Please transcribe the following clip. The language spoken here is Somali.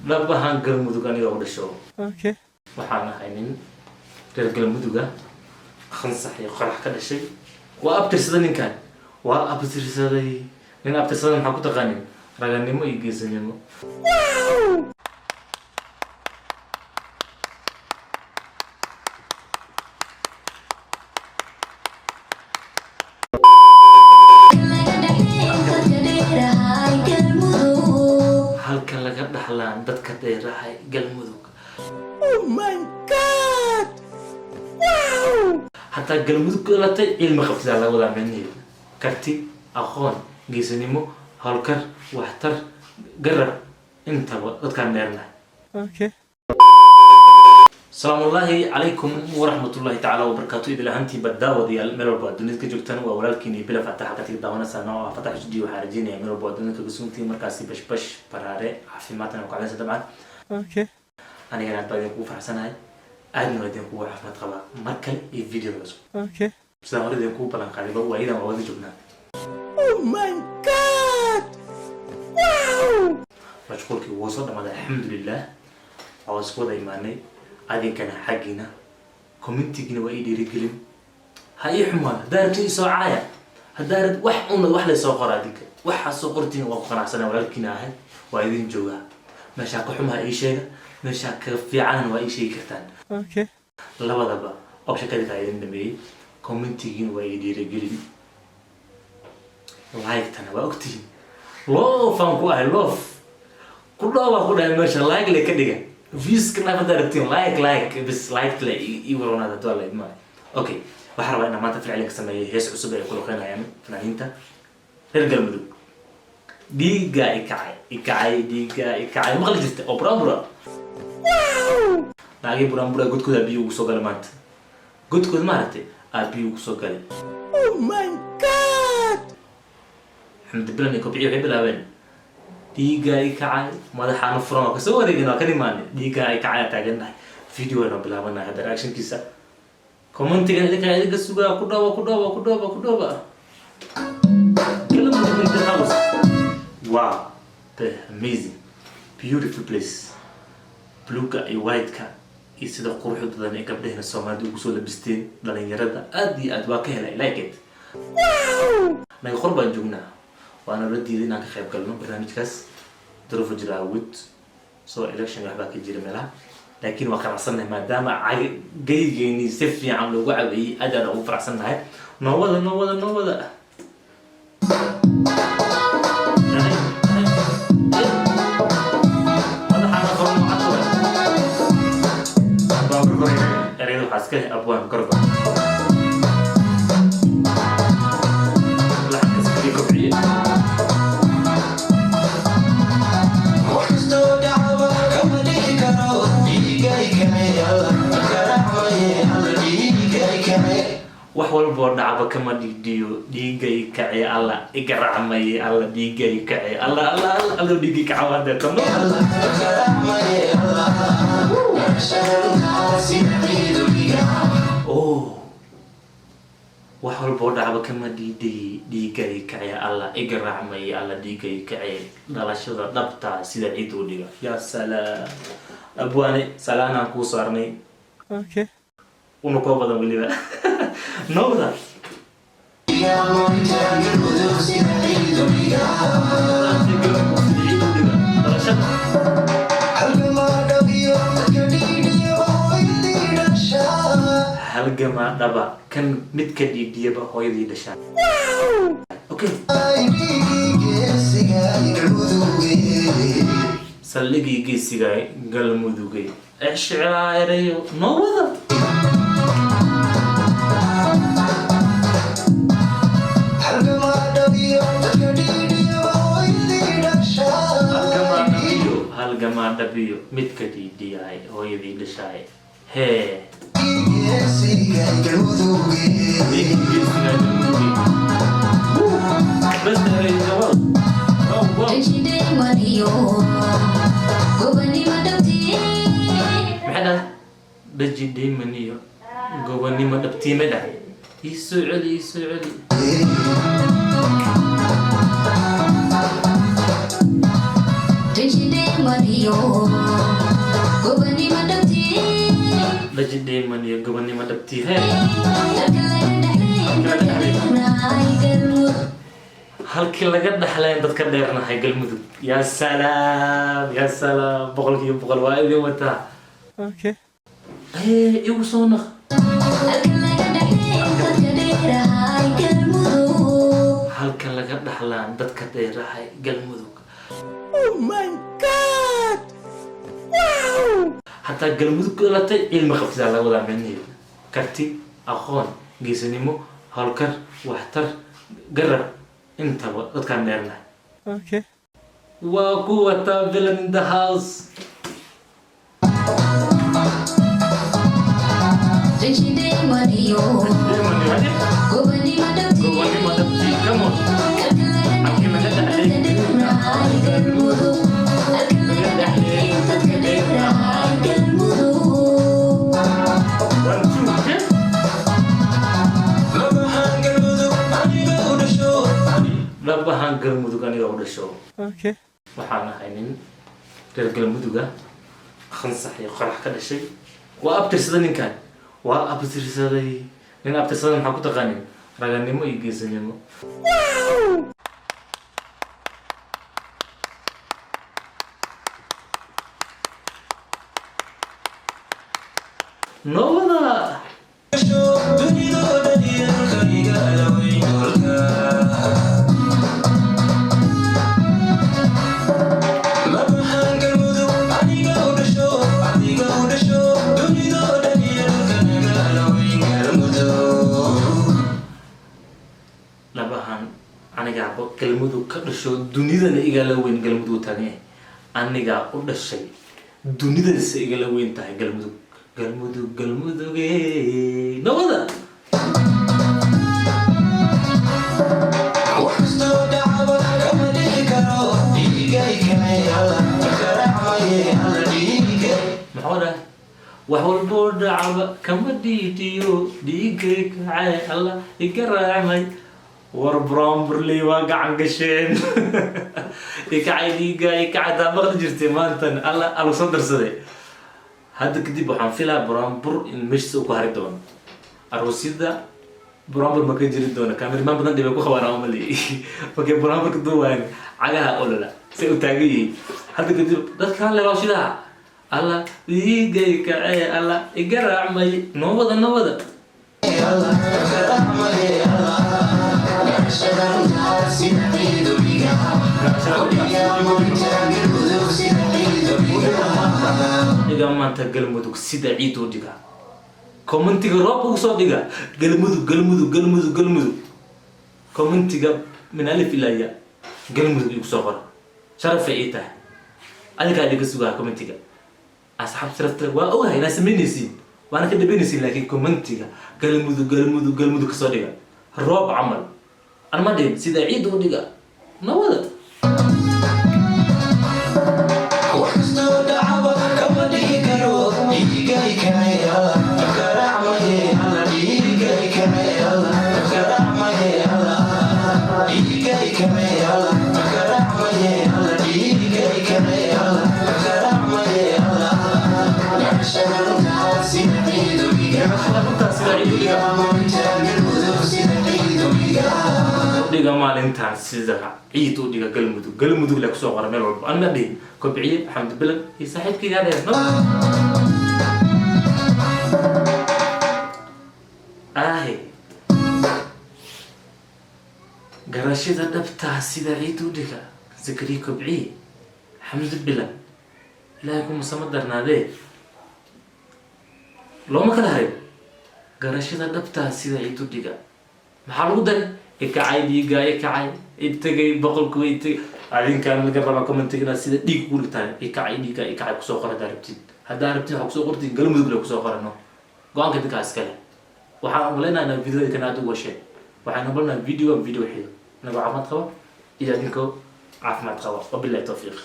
Dhab ahaan Galmudug aniga u dhasho. Waxaan ahay nin reer Galmuduga, khansax iyo qorax ka dhashay. Waa abtirsaday ninkan, waa abtirsaday. Nin abtirsaday maxaa ku taqaanin? Raganimo iyo geesinimo. Halka laga dhaxlaan dadka dheerahay Galmudug. Oh my God! Wow! Hataa Galmudug ku dhalatay, cilmi qabtidaa laga wadaa micnaheedu karti, aqoon, geesinimo, howlkar, waxtar, garab, intaba dadkaan dheernahay. Asalaamullaahi calaykum waraxmatullaahi tacaala wabarakaatu. Idil ahaantiiba daawadayaal, meel walba aad dunida ka joogtaan, waa walaalkiini Bila Fatax. Halkaad ka daawanaysaa oo ah Fatax Studio. Waxaan rajeynaya meel walba aad dunida kaga sugantihiin markaasi bashbash, baraare, caafimaadna ku calaysa dabcan. Anigana aad baa idinkugu faraxsanahay, aadna waa idinkugu caafimaad qabaa. Mar kale iyo video cusub. Sidaan hore idinkugu ballan qaadayba, waayadan waa wada joognaa. Oh my God! Wow! Mashquulkii wuu soo dhamaaday, alxamdulilah. Waa isku wada imaanay. Adinkana xaggiina commentigiina waa ii dhiirigelin. Ha ii xumaan, haddaa rabto ii soo caaya, haddaa rabto wax una wax lay soo qora. Adinka waxaa soo qortiin waa ku qanacsana. Walaalkiina ahay, waa idin joogaa. Meeshaa ka xumaha ii sheega, meeshaa ka fiicanana waa ii sheegi kartaan. Labadaba option kadinka idin dhameeyey. Commentigiina waa ii dhiirigelin, like-tana waa ogtihiin, love aan ku ahay, love ku dhoobaa ku dhahay. Meesha like le ka dhiga, views ka dhaaf haddaa rabtiin, like, like bis, like le ii waronaad hadduu alla idmaa. Okay, waxaan rabaa inaan maanta ficilin ka sameeyo hees cusub ay ku luqeynayaan fanaaniinta reer Galmudug. Dhiigga ikacay, ikacay, dhiigga ikacay, maqli jirta oo buraanbura. Naagii buraanbura godkooda biyo ugu soo galay maanta. Godkooda maaragtay aa biyo ugu soo galay. Oh my God! Xamdi Bilan iyo Kobciyo waxay bilaabeen dhiigga i kacay, madaxaana furan. Waa kasoo wareegin, waa ka nimaanay. Dhiigga i kacay aa taagannahay. Video waynu bilaabanahay hadda reactionkiisa. Commentiga idinka sugaa. Ku dhooba, ku dhooba, ku dhooba, ku dhooba. Galmudug in the house. Wow, the amazing beautiful place. Bluega iyo white-ka iyo sida quruxda badan ee gabdhahena Soomaalida ugu soo labisteen dhalinyarada, aad iyo aad waa ka helay. Like it. Naga qor baan joognaa, waana la diiday inaan ka qayb galno barnaamijkaas, duruufo jira awood. So election waxbaa ka jira meelaha, laakiin waa qanacsannahay maadaama gaygeynii si fiican loogu caweeyey. Aad aan ugu faraxsannahay. Noo wada, noo wada, noo wada. Madaxaana furan, cad waay. Abwaan Gorgor, ereyada waxaa iska leh Abwaan Gorgor, laxanka Sakariye Kobciye. Wax walboo dhacba kama dhiidhiyo, dhiigay kacee, Alla igaracmaye, Alla dhiigay kacee, Alla, Alla, Alla, Alla dhiigay kaca waa deetano. Oh, wax walboo dhacba kama dhiidhiyi, dhiigay kacee, Alla igaracmaye, Alla dhiigay kacee, dhalashada dhabtaa sida ciid u dhiga. Yaa salaam, abwaane, salaanaan kuu saarnay. Una koo badan weliba noowda. Dhalashada. Halgamaa dhaba kan midka dhiidhiyaba hooyadii dhashaa. Okay, saldhigii geesiga Galmudugay eshcilaa erayo noo wada. Halgamaa dhabiyo, halgamaa dhabiyo midka dhiidhiyahay hooyadii dhashaay hee. Saldhigii geesiga Galmudugay. Best erey in the world. Wow, wow. Maxay dhahay? Dhaji dhaymaniyo gobonimo dhabtiime dhahay. Ii soo celi, ii soo celi. Raji Dheeman iyo Gobonimo Dhabtii hee. Halkii laga dhaxleen dadka dheernahay Galmudug. Yaa salaam, yaa salaam, 100% waa idin wataa. Okay. Ee, igu soo naq. Halka laga dhaxlaan dadka dheerahay Galmudug. Oh my God! Wow! Hataa Galmudug ku dhalatay, cilmi qabtidaa laga wadaa micnaheedu karti, aqoon, geesinimo, howlkar, waxtar, garab, intaba dadkaan dheernahay. Okay. Waa ku wataa Villain in the house. Gobonimo dhabtii, come on. Halkii laga dhaxlay Galmudug, laga dhaxlay dadka dheerahay Galmudug. One, two, okay. Dhabahan Galmudug aniga u dhasho. Okay. Waxaan ahay nin reer Galmudug ah, khansax iyo qarax ka dhashay. Waa abtirsaday ninkan, waa abtirsaday. Nin abtirsaday maxaa ku taqaanin? Raganimo iyo geesinimo. Wow! Noolada. Dhabahan anigaaba Galmudug ka dhasho, dunidana igala weyn. Galmudug taagan yahay, anigaa u dhashay, dunidase igala weyn tahay Galmudug, Galmudug, Galmuduge nabada. Maxuu dhahay? Wax walboo dhacaba kama dhiidiyo, dhiigay kacay, Alla iga raacmay. War bromberley waa gacan gasheen. Ikacay dhiiga ikacay daa maqli jirtay, maantan Alla alu soo darsaday. Hadda kadib waxaan filaa brambur in meeshiisa uu ku hari doono. Aroosyada brambur ma ka jiri doono. Cameraman badan dhibay ku qabaan ama maleeyay markay bramburka duuwaan, cagaha olola say u taagan yihiin. Hadda kadib dadkaan lebaashidaha Alla dhiigay kacee, Alla iga raacmay, noo wada, noo wada. Dhiga maanta Galmudug sida ciid u dhiga. Commentiga roob ugu soo dhiga Galmudug, Galmudug, Galmudug, Galmudug. Commentiga min alif ilaa ya Galmudug igu soo qora, sharafay ii tahay. Adigaa idinka sugaa commentiga, asxaab sharafta. Waa ogahay inaad samaynaysiin, waana ka dhabaynaysiin, laakiin commentiga Galmudug, Galmudug, Galmudug kasoo dhiga roob camal. Anma dhihin sida ciid u dhiga, nawada. Dhiga maalintaan sida ciid u dhiga Galmudug, Galmudug le kusoo qora meel walba. Anma dhihin, Kobciye Xamdi Bilan iyo saaxiibkaygaa dheer no aahe. Garashada dhabtaa sida ciid u dhiga. Zakariya Kobciye, Xamdi Bilan, Ilaahay kuma sama darnaadee, looma kala hayo. Garashada dhabtaa sida ciid u dhiga, maxaa lagu daray? Ikacay dhiiga ikacay, itagay boqolku itagay. Adinkaan laga rabaa commentiga inaad sida dhiig ugu dhigtaan. Ikacay dhiiga ikacay kusoo qora haddaa rabtid. Haddaa rabtid waxaa kusoo qortid Galmudug le kusoo qorano. Go-aanka idinkaa iskale. Waxaan umaleynaa inaad videoda kan aad u washeen. Waxaan umaleynaa video video xigo inagoo caafimaad qaba iyo adinkoo caafimaad qaba. Wabillahi tawfiiq.